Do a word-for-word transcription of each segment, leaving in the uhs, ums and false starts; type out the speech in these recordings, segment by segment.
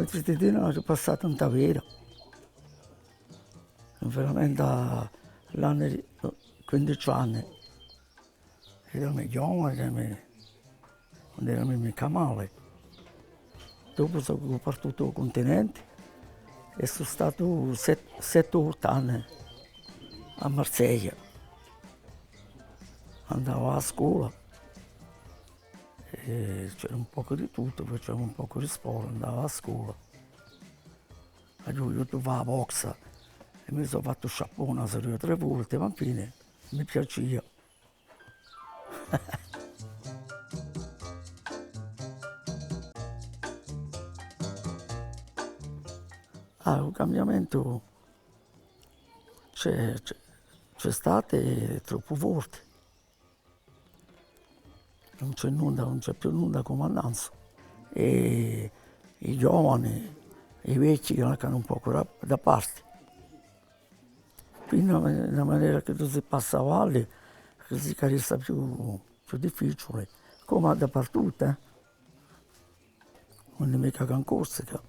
U ziteddu hè passatu in Tavera. Veramente à l'annu di, quindeci anni. Eramu ghjovani, eramu, ùn eramu micca mali. Dopu sò partutu à u cuntinenti è sò statu set-, setti o ottu anni à Marseglia. Andava à a scola. È c'era un pocu di tuttu, faciamu un pocu di sport, andava à a scola. Aghju ghjucatu à a boxa è mi sò fattu sciappà una seria o trè volte, ma infine mi piacia. Ah, u cambiamentu c'hè, c'hè, c'hè statu, hè troppu forti. Ùn c'hè nunda, ùn c'hè più nunda cum'è nanzu. È i ghjovani, i vechji chì lassanu un pocu da, da parte. Quì una ma-, una manera chì tù si passa avanti, chì si carezza più, più difficiule, cum'è dapertuttu, eh. Ùn hè micca chè in Corsica.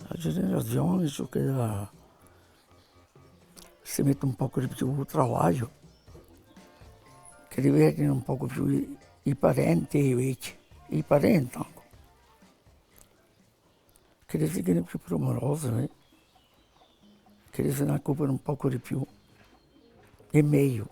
A generazione, ciò chì si mette un pocu di più travagliu, chì li vede un pocu più i, i parenti è i vechji, i parenti ancu. Chì li sianu più premurosi, eh? Chì li si n'occupanu un pocu di più. Hè megliu.